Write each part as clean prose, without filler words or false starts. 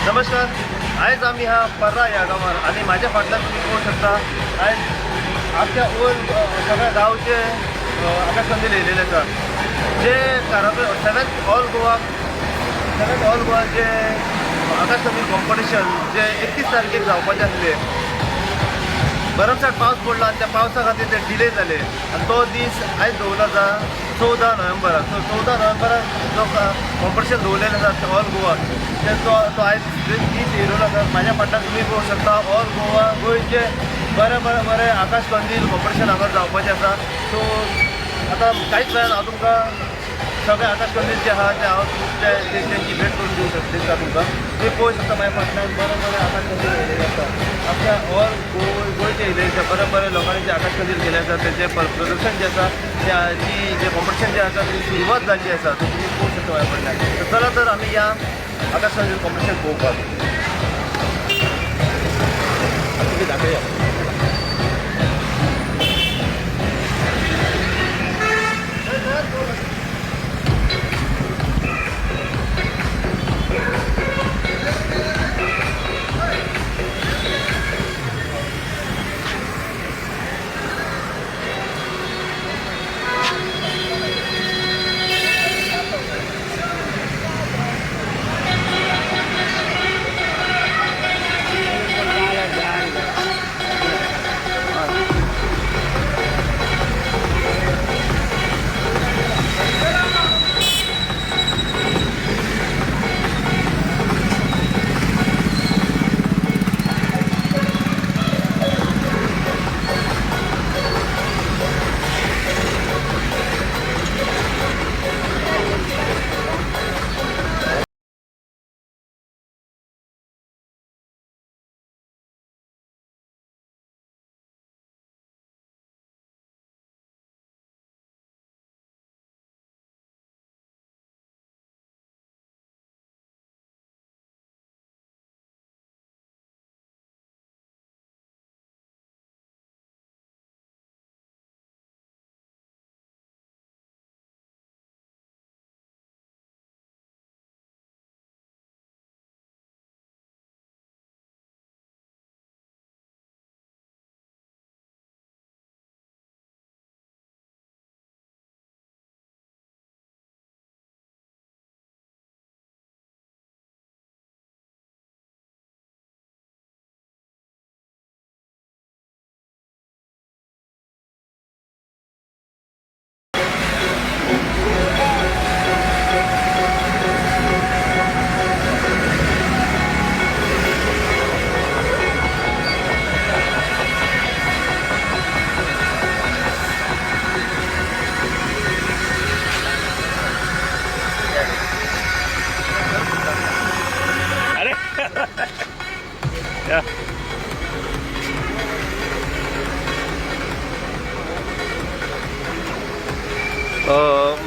नमस्कार. आयज आमी ह्या पर्रा ह्या गांवार आनी म्हाज्या फाटल्यान तुमी पळोवंक शकता आयज आमच्या ओल्ड सगळ्या गांवचे आकाश कंदील येयलेले आसा जे काराबे 7th all Goa जे आकाश कंदील कॉम्पिटिशन जे 31 तारखेक जावपाचें आसलें, बरोचसाट पावस पडलो आनी त्या पावसा खातीर ते डिले जाले आनी तो दीस आयज दवरलो आसा 14 नोव्हेंबराक. सो 14 नोव्हेंबराक जो कॉम्पिटिशन दवरलेलें आसा ऑल गोवा ते तो तो आयज दीस येयलेलो आसा. म्हाज्या फाटल्यान तुमी पळोवंक शकता ऑल गोवा गोंयचे बरे बरे बरे आकाश कंदील कॉम्पिटिशन हांगा जावपाचें आसा. सो आतां कांयच वेळान हांव तुमकां सगळे आकाश कंदील जे आहा ते हांव तेंची भेट करून दिवंक शकता दिसता तुमकां. तुमी पळोवंक शकता म्हाज्या फाटल्यान बरे बरे आकाश कंदील येयलेले आसा. आमच्या ऑल गोंयचे येयलेले आसा, बरे बरे लोकांनी जे आकाश कंदील केले आसा तेचें प्रदर्शन जें आसा ती जें कॉम्पिटिशन जें आसा ती सुरवात जाल्ली आसा. सो तुमी पळोवंक शकता म्हाज्या फाटल्यान. तर चला तर आमी या आकाश कंदील कॉम्पिटिशन पळोवपाक. तुमी दाखया.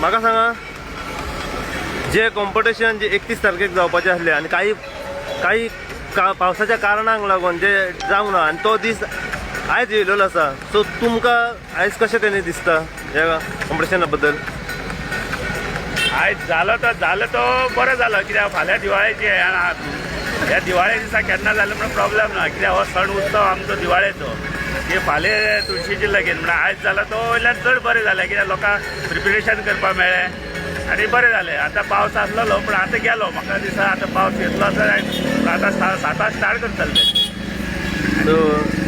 म्हाका सांगा जे कॉम्पिटिशन जे 31 तारखेक जावपाचें आसलें आनी काही काही पावसाच्या कारणाक लागून जे जावंक ना आनी तो दीस आयज येयलेलो आसा, सो तुमकां आयज कशें तें दिसता ह्या कॉम्पिटिशना बद्दल? आयज जालो तो जालो तो बरो जालो, कित्याक फाल्यां दिवाळेची ह्या दिवाळे दिसा केन्ना जालें म्हणून प्रॉब्लम ना, कित्याक हो सण उत्सव आमचो दिवाळेचो, की फाल्यां तुळशीची लगीन म्हणून आयज जालो तो वयल्यान चड बरें जालें, कित्याक लोकांक प्रिपेरेशन करपाक मेळ्ळें आनी बरें जालें. आतां पावस आसलेलो पूण आतां गेलो, म्हाका दिसता आतां पावस येतलो आसा, आतां 7 स्टार्ट करतले. सो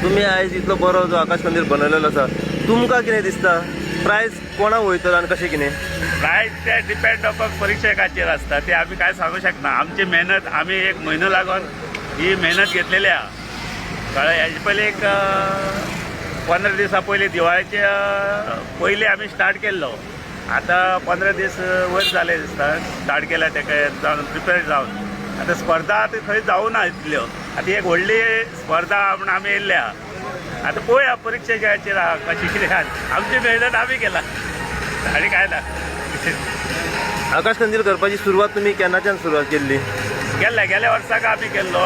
तुमी आयज इतलो बरो जो आकाश कंदील बनवलेलो आसा, तुमकां कितें दिसता प्रायज कोणाक वयतलो आनी कशें कितें? प्रायज ते डिपेंड अपॉन परिक्षकाचेर आसता, ते आमी कांय सांगू शकना. आमची मेहनत आमी एक म्हयनो लागून ही मेहनत घेतलेली आहा, कळ्ळें. हेजे पयलीं एक 15 दिसां पयलीं दिवाळेचे पयलीं आमी स्टार्ट केल्लो, आतां 15 दीस वयर जाले दिसता स्टार्ट केल्या तेका जावन प्रिपेर जावन. आतां स्पर्धा आतां खंय जावना इतल्यो, आतां एक व्हडली स्पर्धा म्हूण आमी येयल्ल्या, आतां पळोवया परिक्षेचेर आहा कशें कितें आहा. आमची मेहनत आमी केला आनी कांय ना. आकाश कंदील करपाची सुरवात तुमी केन्नाच्यान सुरवात केल्ली? गेल्या वर्साक आमी केल्लो,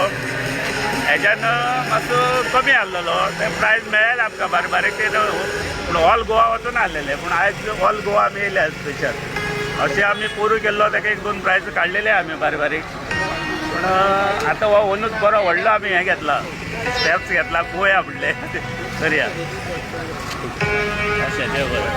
हेज्यान मातसो कमी आहलेलो, ते प्रायज मेळ्ळें आमकां बारीक बारीक ते, पूण ऑल गोवा वचून आहलेले, पूण आयज ऑल गोवा आमी येयल्या स्पेशल. अशें आमी पोरू केल्लो तेका 1-2 प्रायज काडलेले आमी बारीक बारीक, पूण पूण आतां हो अंदूच बरो व्हडलो आमी हें घेतला, स्टेप्स घेतला, पळोवया म्हणलें करया अशें. देव बरें.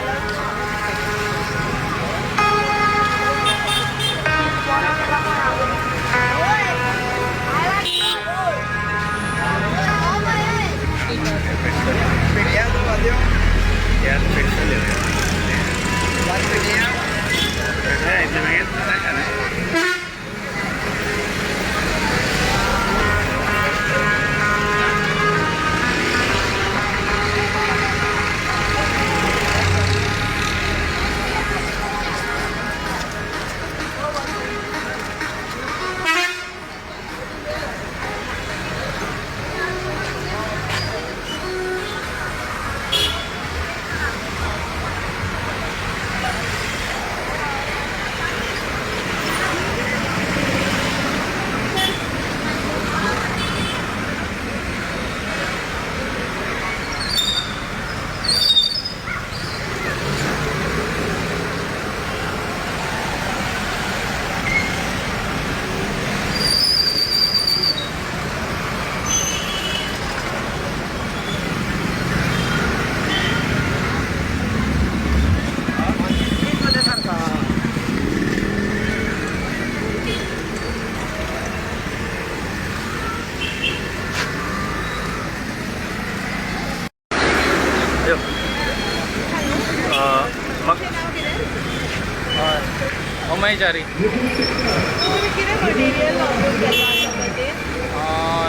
अमय च्यारी.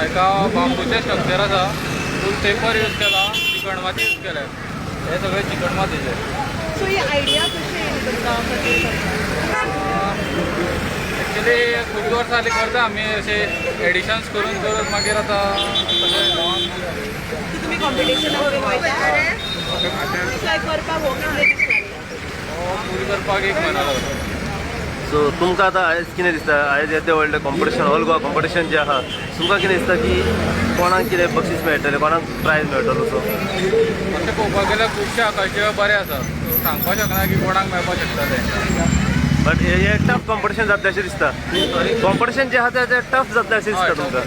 एका बांबूचें स्ट्रक्चर आसा, फूल पेपर यूज केला, चिकण माती यूज केल्या, हे सगळे चिकण मातयेचे. सो ही आयडिया कशी येयली तुमकां एक्चुली खूब वर्सां जालीं करता आमी अशे एडिशन्स करून करून, मागीर आतां तशें तुमी कॉम्पिटिशनाक बीन वयता? सो हें करपाक हो कितले दीस लागले? हो फूल करपाक एक म्हयनो लागलो. सो तुमकां आतां आयज कितें दिसता, आयज येदें व्हडलें कॉम्पिटिशन, ऑल गोवा कॉम्पिटिशन जें आहा, तुमकां कितें दिसता की कोणाक कितें बक्षीस मेळटलें, कोणाक प्रायज मेळटलो? सो अशें पळोवपाक गेल्यार खुबशे आकाशदिवे बरे आसा, सांगपाक शकना की कोणाक मेळपाक शकता तें. बट हे टफ कॉम्पिटिशन जातलें अशें दिसता? कॉम्पिटिशन जें आहा तें टफ जातलें अशें दिसता तुमकां?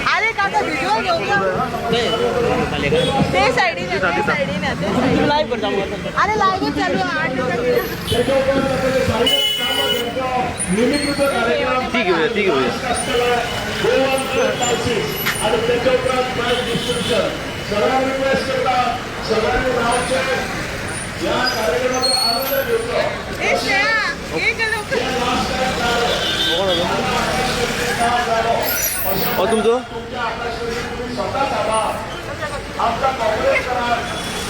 अरे काका, व्हिडिओ घेवया. ते सायडीन, ते सायडीन, ते सायडीन. अरे लायव्ह चालू आहे, 8 दिवसांनी. ती घेवया, ती घेवया. आणि त्याच्या उपरांत प्राईज डिस्ट्रीब्युशन. सगळ्यांना रिक्वेस्ट करता, सगळ्यांनी रावचे, या कार्यक्रमाचा आनंद घेवचो. ए श्रेया, ये गेलो. हो तुमचो आमचा कॉपरेट करा.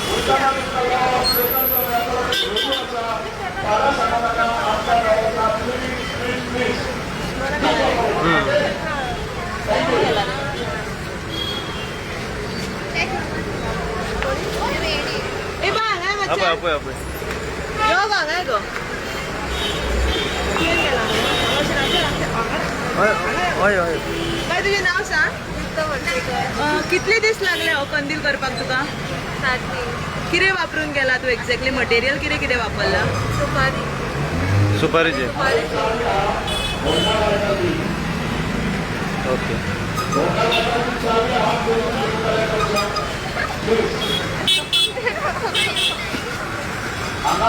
वयताना तुमकां गांव आसा, फाल्यां सांगा नाका आमच्या गांवाचा. Please please please. ए बा, हांगाय आपय मातशें. आपय आपय. यो गो, हांगाय गो. तुवें केलां न्हू? हय हय हय. बाय, तुजें नांव सांग. कितले दीस लागले हो कंदील करपाक तुका? 7 दीस. कितें वापरून गेला तूं एक्झॅक्टली? मटेरियल कितें कितें वापरलां? सुपारी. सुपारीचे. सुपारी. ओके. म्हाका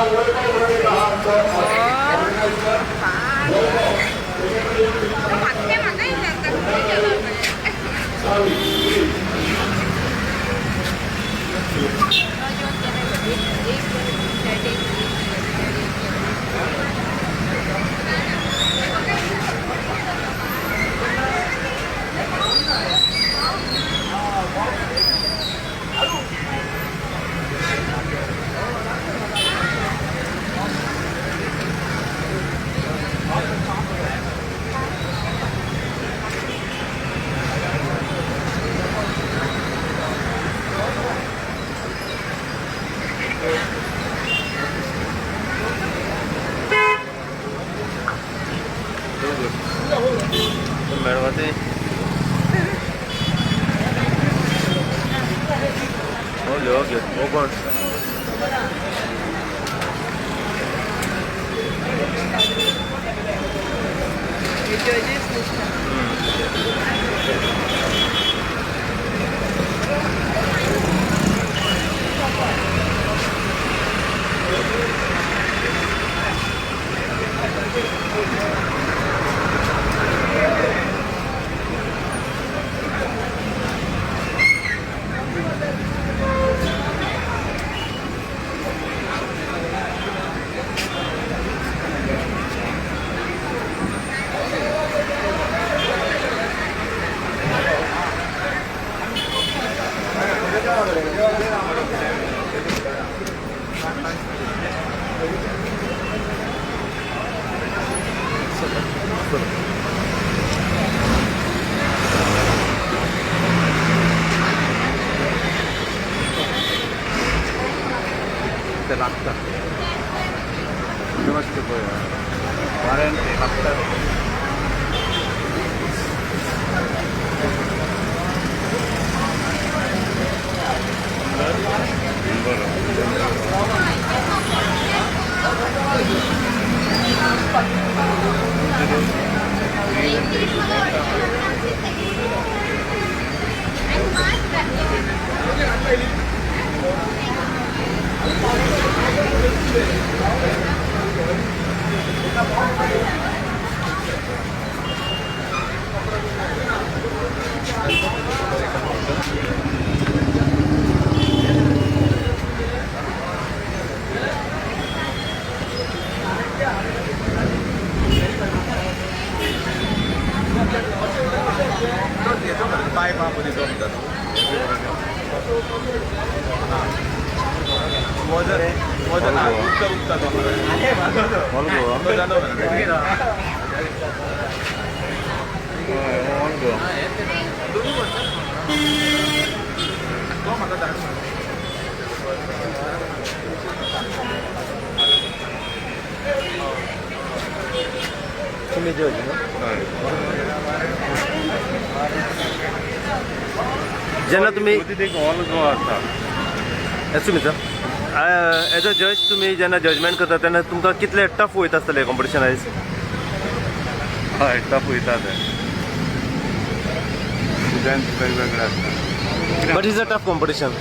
म्हाका विचारता, खंय गेला पळय. गुड. मेणवाती ओके ओके हो कोण? जजेस दिसता. ते लागता नमस्ते पळय वाऱ्यान ते लागता. बरं. ऑल गोवा. तुमी जज न्हू? जेन्ना तुमी ऑल गोवा आसा. Excuse me sir, as a जज तुमी जेन्ना जजमेंट करता तेन्ना तुमकां कितलें टफ वयता आसतलें कॉम्पिटिशन आयज? हय, टफ वयता तें. डिजायन वेगवेगळे आसता. But is a tough competition.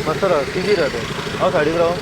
मातसो राव, किजी राव तें. हांव साडीक राव.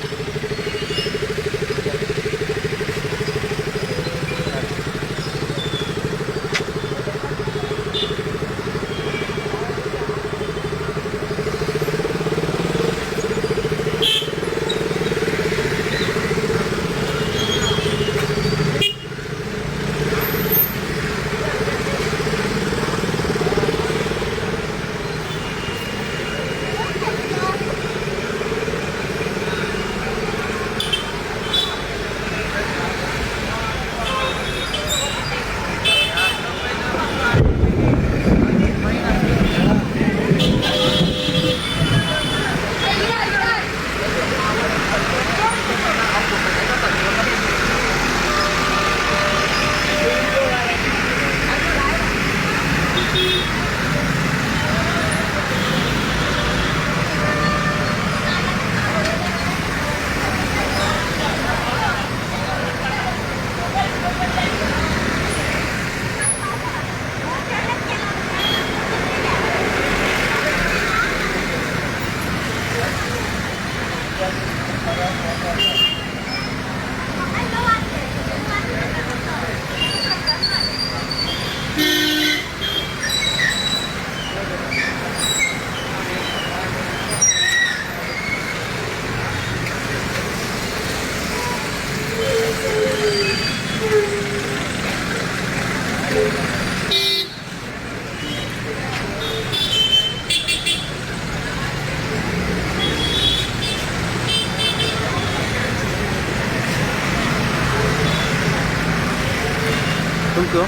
तुमचं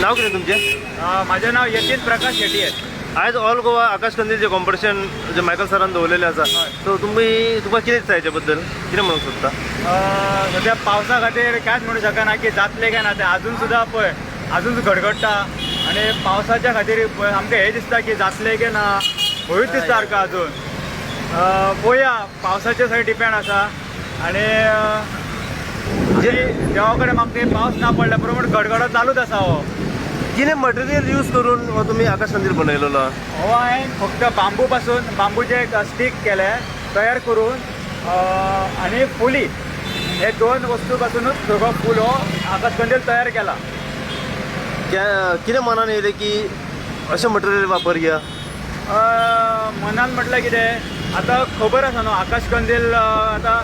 नाव कितें तुमचें? माझे नाव यतीन प्रकाश शेटी आहे. आयज ऑल गोवा आकाश कंदील जे कॉम्पिटिशन जे मायकल सरान दवरलेलें आसा, सो तुमी तुमकां कितें दिसता हेचे बद्दल, कितें म्हणूंक सोदता? सध्या पावसा खातीर कांयच म्हणू शकना की जातलें काय ना तें. अजून सुद्दां पळय अजून गडगडटा आनी पावसाच्या खातीर पळय आमकां हें दिसता की जातलें की ना, भंयूच दिसता सारको अजून. पळोवया, पावसाचेर सगळें डिपेंड आसा. आनी जे देवा कडेन मागता पावस ना पडल्या बरोबर गडगडो चालूच आसा. हो कितें मटेरियल यूज करून हो तुमी आकाश कंदील बनयलेलो? हो हांवें फक्त बांबू पासून, बांबूचे एक स्टीक केले तयार करून आनी फुली हे दोन वस्तू पासूनच सगळो फूल हो आकाश कंदील तयार केला. कितें मनान येयलें की अशें मटेरियल वापरया? मनान म्हटल्यार कितें, आतां खबर आसा न्हू आकाश कंदील आतां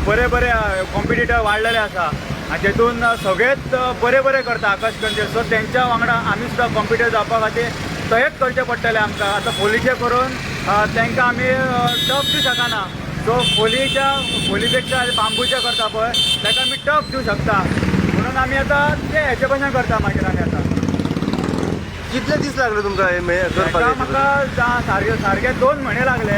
बरे बरे कॉम्पिटिटर वाडलेले आसा आनी तेतून सगळेच बरे बरे करता आकाश कंदील. सो तेंच्या वांगडा आमी सुद्दां कॉम्पिटिटर जावपा खातीर तयेच करचें पडटलें आमकां. आतां फोलीचें करून तांकां आमी टफ दिवं शकना. सो फोलीच्या फोली पेक्षा बांबूचे करता पळय ताका आमी टफ दिवं शकता, म्हणून आमी आतां ते हेचे भशेन करता. मागीर आमी आतां कितले दीस लागले तुमकां हे करपाक? म्हाका सारके सारके 2 म्हयने लागले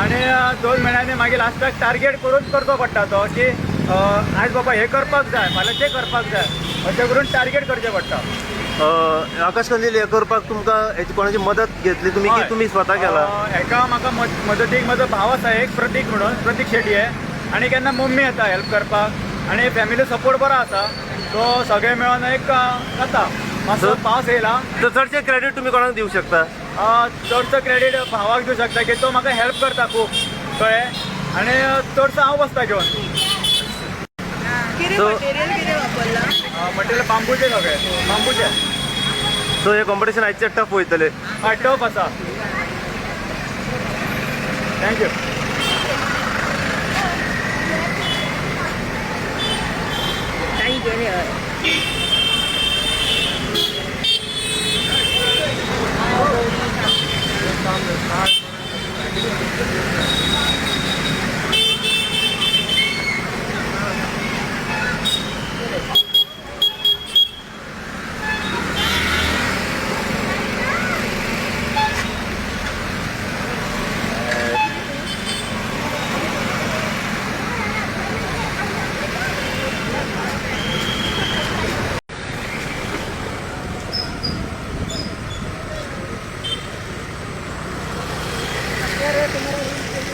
आनी 2 म्हयन्यांनी मागीर लास्टाक टार्गेट करून करचो पडटा तो की आयज बाबा हें करपाक जाय, फाल्यां तें करपाक जाय, अशें करून टार्गेट करचें पडटा. आकाश कंदील हें करपाक तुमकां कोणाची मदत घेतली तुमी की तुमी स्वता केला? हेका म्हाका मदतीक म्हजो भाव आसा एक, प्रतीक म्हणून, प्रतीक शेटी आहे. आनी केन्ना मम्मी येता हेल्प करपाक आनी फॅमिली सपोर्ट बरो आसा. सो सगळे मेळोन एक जाता. मातसो पावस येयला तर चडशें क्रेडीट तुमी कोणाक दिवं शकता? चडसो क्रेडीट भावाक दिवं शकता की तो म्हाका हेल्प करता खूब, कळ्ळें. आनी चडसो हांव बसता घेवन. कितें मटेरियल कितें वापरलां? मटेरियल बांबूचे, सगळे बांबूचे. सो हे कॉम्पिटिशन आयचे टफ वयतले? हय, टफ आसा. Thank you. तुम्हारा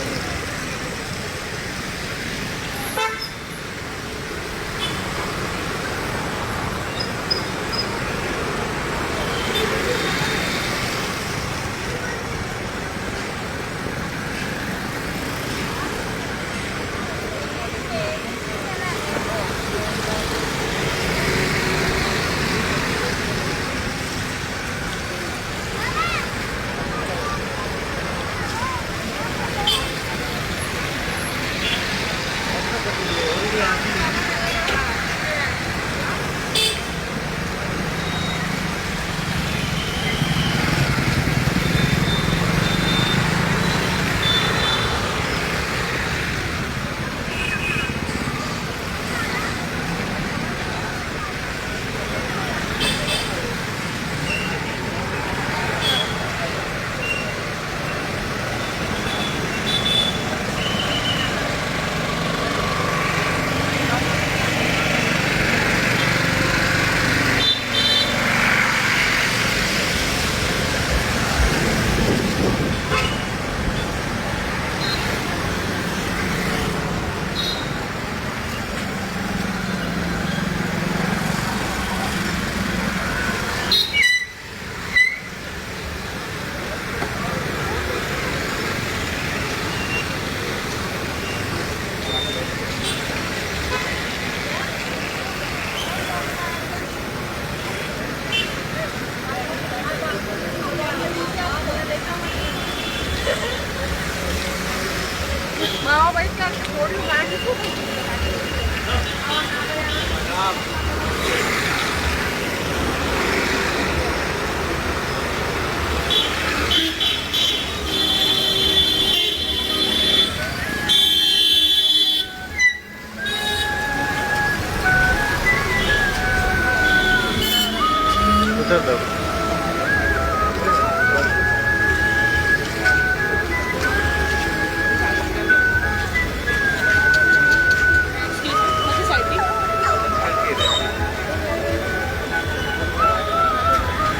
हांव वयता फोडून.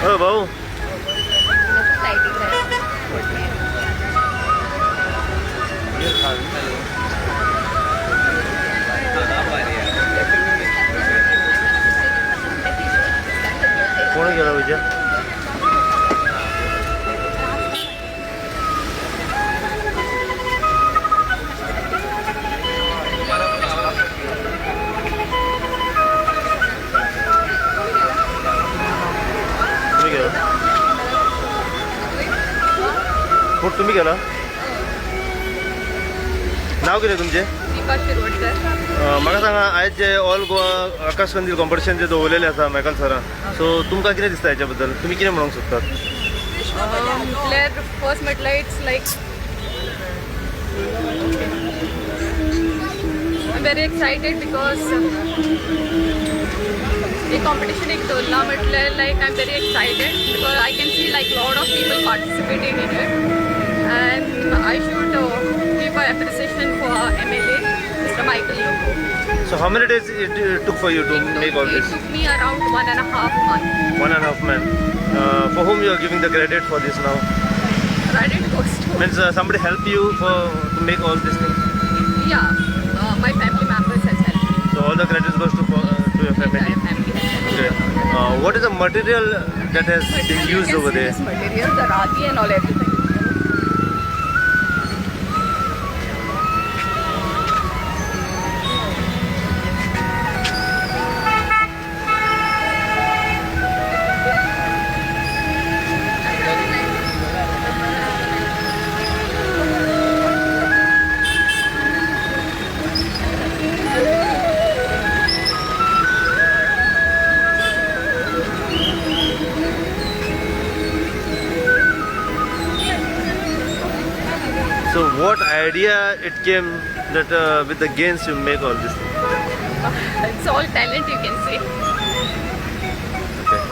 ओ भाऊ, कोण गेला विजय? तुम्ही गेला कुठं? तुम्ही गेला? नाव कितें तुमचें? दीपा शिरवडकर. म्हाका सांगा, आयज जे ऑल गोवा आकाश कंदील कॉम्पिटिशन जे दवरलेलें आसा मायकल सरान, सो तुमकां कितें दिसता हेच्या बद्दल? तुमी कितें म्हणूंक सोदतात? म्हटल्यार फर्स्ट म्हटल्यार it's like I am very excited because hey competition एक दवरलां म्हटल्यार like I am very excited because I can see like lot of people participating in it and I should give a appreciation for MLA Mr. Michael Lobo. So how many days it took for you to make all It this? took me around 1.5 months. 1.5 month. For whom you are giving the credit for this now? Credit goes to Means somebody helped you for to make all these things? Yeah, my family members has helped me. So all the credit goes to your family? Entire family has helped me. Okay. What is the material that has been Material, you used can over see there? This material, the ragi and all everything. So what idea it came that with the gains you make all this thing? It's all talent, you can say. Okay.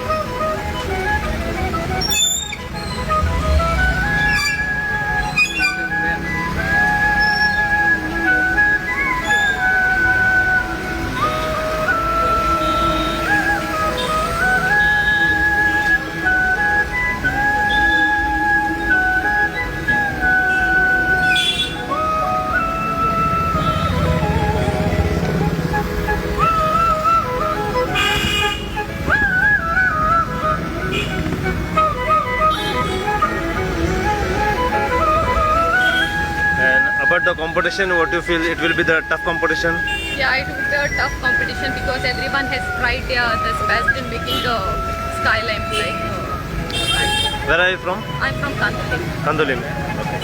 And about the competition, what do you feel? It will be the tough competition? Yeah, it would be a tough competition because everyone has tried their best in making the sky lamp. Like, Where are you from? I'm from Candolim. Candolim. Okay.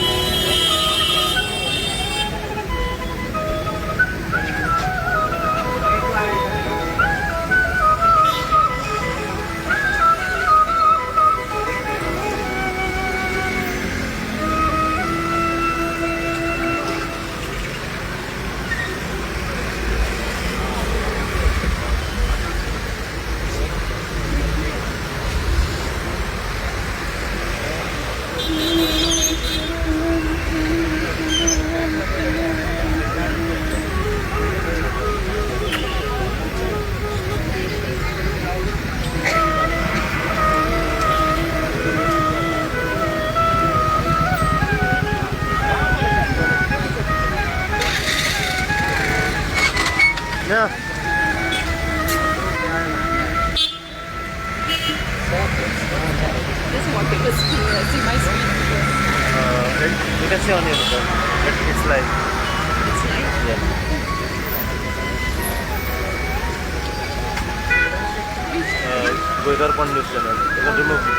Yeah. Just wanted to see my screen. You can see on your phone. It's live. It's live. Yeah. Goekarpon News Channel. You can remove it.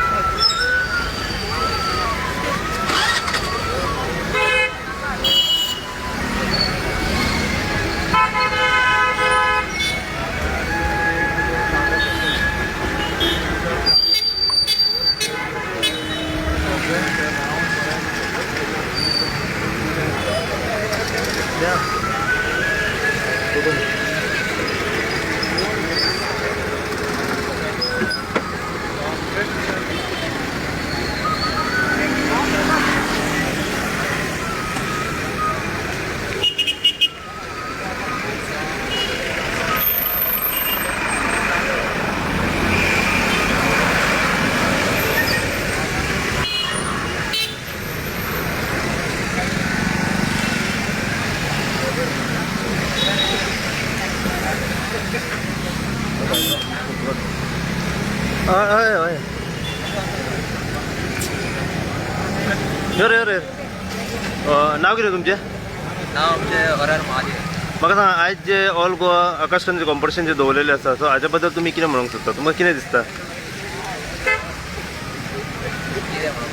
हय हय हय यो रे यो रे. नांव कितें तुमचें? नांव आमचें हर हर महादेव. म्हाका सांगा, आयज जे ऑल गोवा आकाश कंदील कॉम्पिटिशन जे दवरलेलें आसा, सो हाज्या बद्दल तुमी कितें म्हणूंक सोदता? तुमकां कितें दिसता? कितें म्हणूं,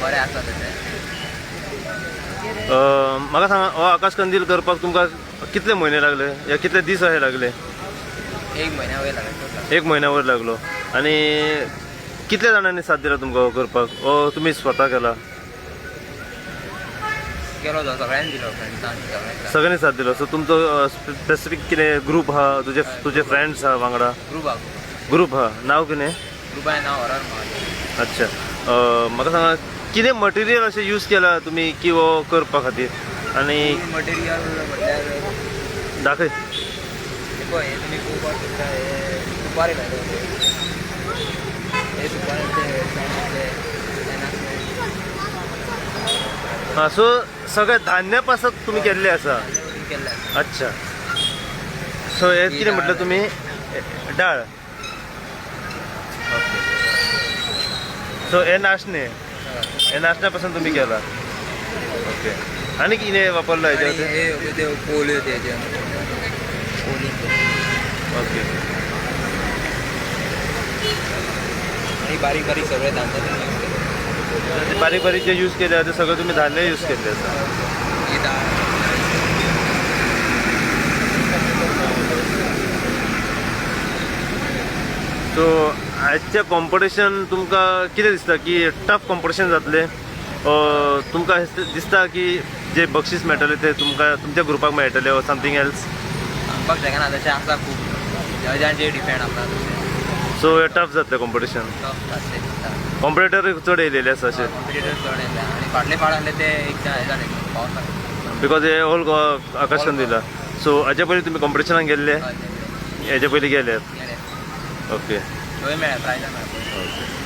बरें आसा तशें. म्हाका सांगा, हो आकाश कंदील करपाक तुमकां कितले म्हयने लागले या कितले दीस अशे लागले? एक म्हयन्या वयर लागले. एक म्हयन्या वयर लागलो. आनी कितले जाणांनी साथ दिला तुमकां हो करपाक? हो तुमी स्वता केला? केलो तो सगळ्यांनी दिलो, फ्रेंड्सान सगळ्यांनी. सगळ्यांनी साथ दिलो. सो तुमचो स्पेसिफीक कितें ग्रूप आहा? तुजे तुजे फ्रेंड्स आहा वांगडा? ग्रूप आहा. ग्रूप आहा. नांव कितें ग्रुपाचें नांव हर हर महादेव. अच्छा. म्हाका सांगा, कितें मटेरियल अशें यूज केला तुमी की हो करपा खातीर? आनी मटेरियल म्हटल्यार दाखय. पळय, हें तुमी पळोवपाक शकता, हे सुपारी लायले, हे सुपारी. हां, सो सगळें धान्य पासत तुमी केल्लें आसा? केल्लें आसा. अच्छा. सो हें कितें म्हटलें तुमी? डाळ. ओके. सो हे नाशणे, हे नाशण्या पासून तुमी केला. ओके. आनी कितें वापरला हेज्या? हे ते पोल्यो, तेजे पोली. ओके. आनी बारीक बारीक सगळे धान्य यूज केले. बारीक बारीक जे यूज केले ते सगळे तुमी धान्य यूज केल्ले आसा. ही डाळ. सो आजचें कॉम्पिटिशन तुमकां कितें दिसता की टफ कॉम्पिटिशन जातलें? तुमकां दिसता की जे बक्षीस मेळटलें ते तुमकां तुमच्या ग्रुपाक मेळटलें ऑर समथींग एल्स? सांगपाक शकना, तशें आसा खूब जजांचेर डिपेंड आसा तशें. सो हे टफ जातलें कॉम्पिटिशन? टफ जातलें दिसता. कॉम्पिटिटर चड येयलेले आसा अशें? कॉम्पिटिटर चड येयले आनी फाटले फाट आहले ते एक हें जालें पावसाक. Because हे ऑल गोवा आकाश कंदीला. सो हाजे पयलीं तुमी कॉम्पिटिशनाक गेल्ले? हेजे पयलीं गेले? गेले. ओके. थंय मेळ्ळें, प्रायजां मेळ्ळें. ओके.